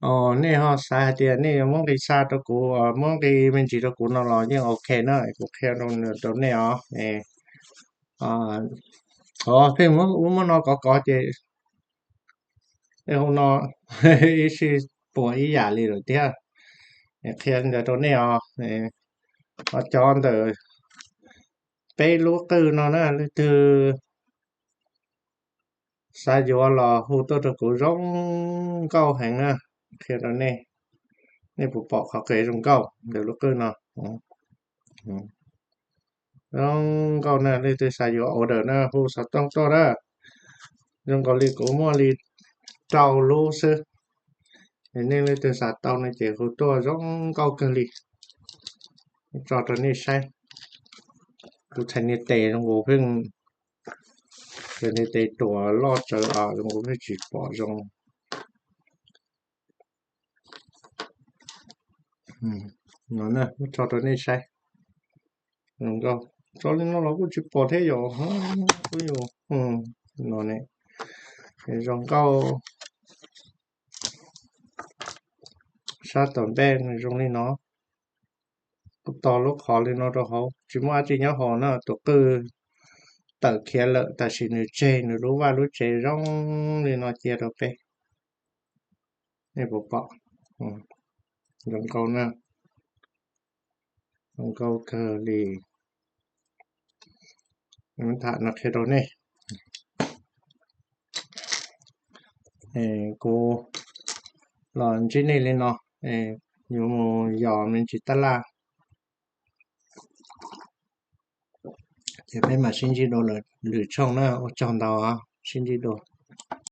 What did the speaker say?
Nej ho xav hais tias nej yuav muab nqi xa rau kuv, muab nqi me ntsis rau kuv no los yeej ok na, kuv qhia rau nej os. Os, pheej muab ub muab no kov kov ces hu no ib sij puas ib yam li lawm thiab. Qhia ntawd rau nej os. Ho cov ntawm peb lub qwj no na, leej twg xav yuav los hu tuaj rau kuv, zoo nkauj heev na. Qhia rau nej, nej puas pom qhov qev zoo nkauj ntawm lub qwj no? Zoo nkauj na, leej twg xav yuav order na hu xov tooj tuaj na. Zoo nkaus li kuv muaj li rau lub xwb. Nej leej twg xav tau no ces hu tuaj, zoo nkauj kawg li. Tso rau nej saib. Kuv txhais niag tes zoo nkaus pheej, txhais niag tes ruam loj tsawv os, zoo nkaus pheej tsis pom zoo. No na, muab tso rau nej saib. Zoo nkauj, tso li no los kuj tsis pom thiab yom. Kuj yog no ne, zoo nkauj. Sab tom npej zoo li no, kuj tos lub qhov li no rau hauv, tsis muaj dab tsi nyob hauv na. Tus qwj tawm khiav lawm, tam sim nws tseg nws lub vaj lub tsev zoo li no cia rau peb. Nej puas pom? Zoo nkauj na, zoo nkauj kawg li. Tham no qhia rau nej. Kuv los ntsib nej li no, yuav mus yos me ntsis tab laj, ces peb mam sib ntsib dua lwm tshooj na. Ua tsaug ntau, sib ntsib dua.